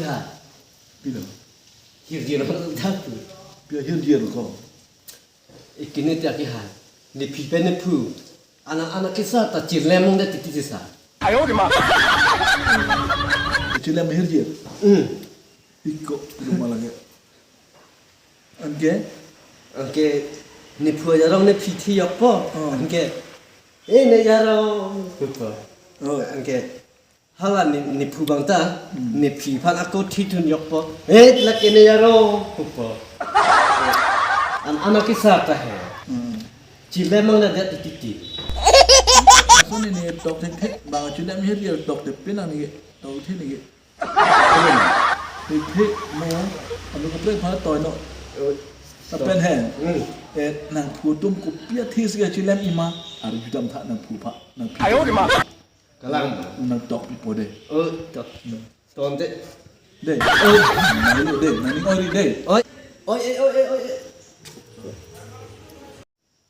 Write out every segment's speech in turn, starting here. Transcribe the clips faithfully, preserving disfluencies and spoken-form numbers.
Ha. Pilo. Hirjir ma ta pu. Pia hirjir ko. Ikini ta ki ha. Nephi pen nephu. Ana ana kisa ta chilem mong de titi sisa. Chilem hirjir. Hmm. Iko, pilo ma lagi. Anke? Anke nephu ajarong nephi thi yokpo. Oh. Anke. Eh, ne jarong. Pupo. Oh. Anke. Hala ne, nephu bang ta, Hmm. Nephi aphan ako thithun yokpo. Eh, lake ne jarong. Pupo. An ana kisa ta he. Hmm. Chilem mang na det titi. Aso ne ne tok thekthek, bang chilem hirjir tok te pin ani tok thek ne. Thekthek mo, ano kaprek pha toi no. Lapen he. Hmm. Eh, nangphu atum kopi athe si kachilem ima, arju dam tha nangphu aphan, nangphu. Ayo, di ma. Kalang. Nangtok pipo de. Oh, tok. Hmm. Ton te. De. Oh. Nang de, nang ori de. Oi. Oi, oi, oi, oi, oi.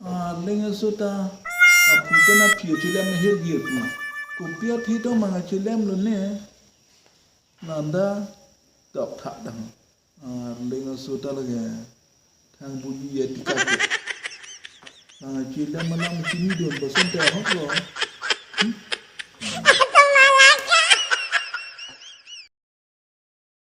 Arleng aso ta, aphu pen aphi chilem ne hirjir pu. Kopi athe tong mang chilem lo ne. Nanda tok thak dang. Arleng aso ta lake. Thang buji ya tika ke. Mang chilem manam chini dun bason te ahok lo. Hmm?